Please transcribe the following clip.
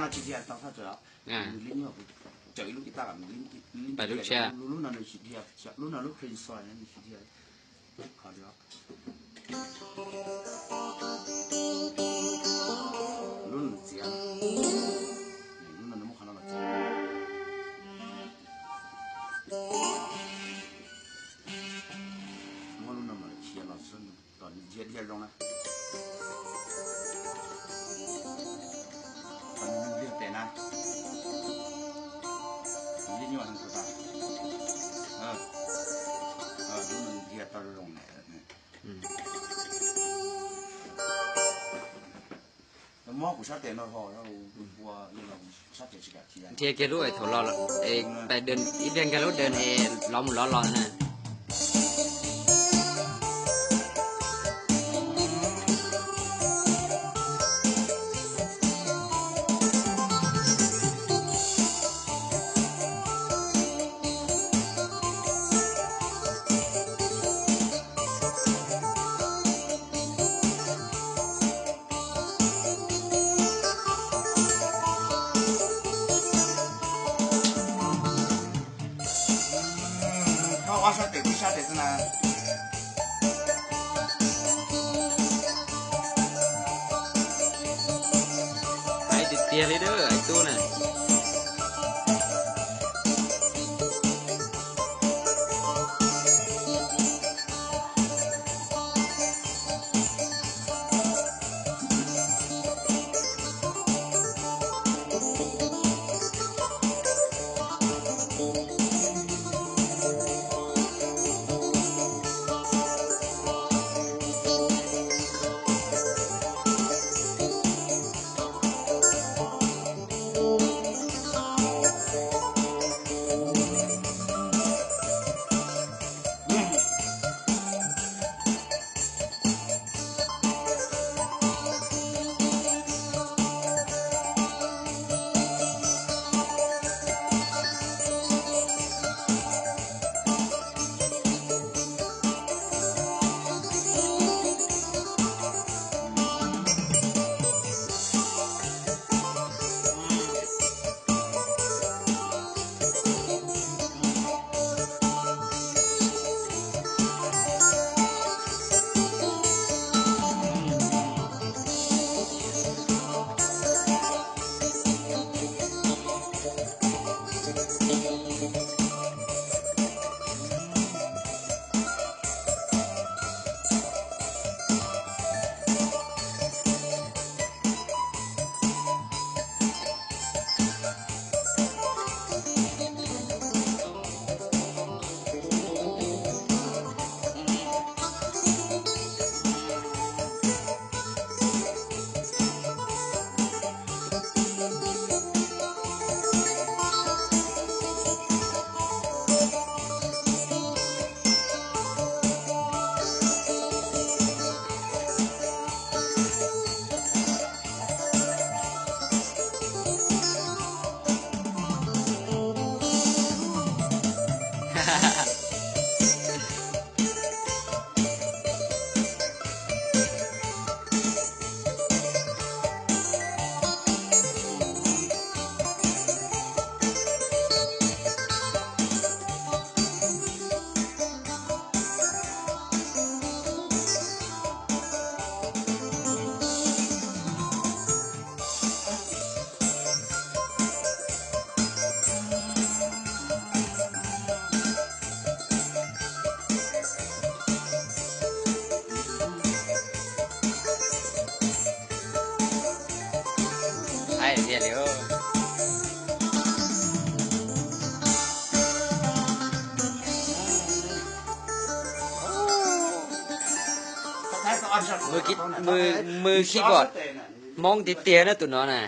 Tsis dhia tau thaj tsawm, nws li nyuag kuv tsaws ib lub guitar, lub no nws tsis dhia, lub no lub clean solo nws tsis dhia. Lub no nws txiav, lub no nws muab qhov no los txiav. Muab lub no mam li khiav los xwb, kom nws dhia dhia zoo na. Kom nws dhia tes na. Li nyuag no tas. Lub no nws dhia tau zoo na. Mob kuv sab tes no ho, ua sab tes tsis kam khiav. Dhia kiag lub es thaum los, ib pliag nkag lub dawm es lov mus lov los na. Ob sab tes tib sab tes xwb na. Hais tiag tiag li da, ais tub na. Hais tiag li. Mws keyboard Hmoob tiag tiag na tus no na.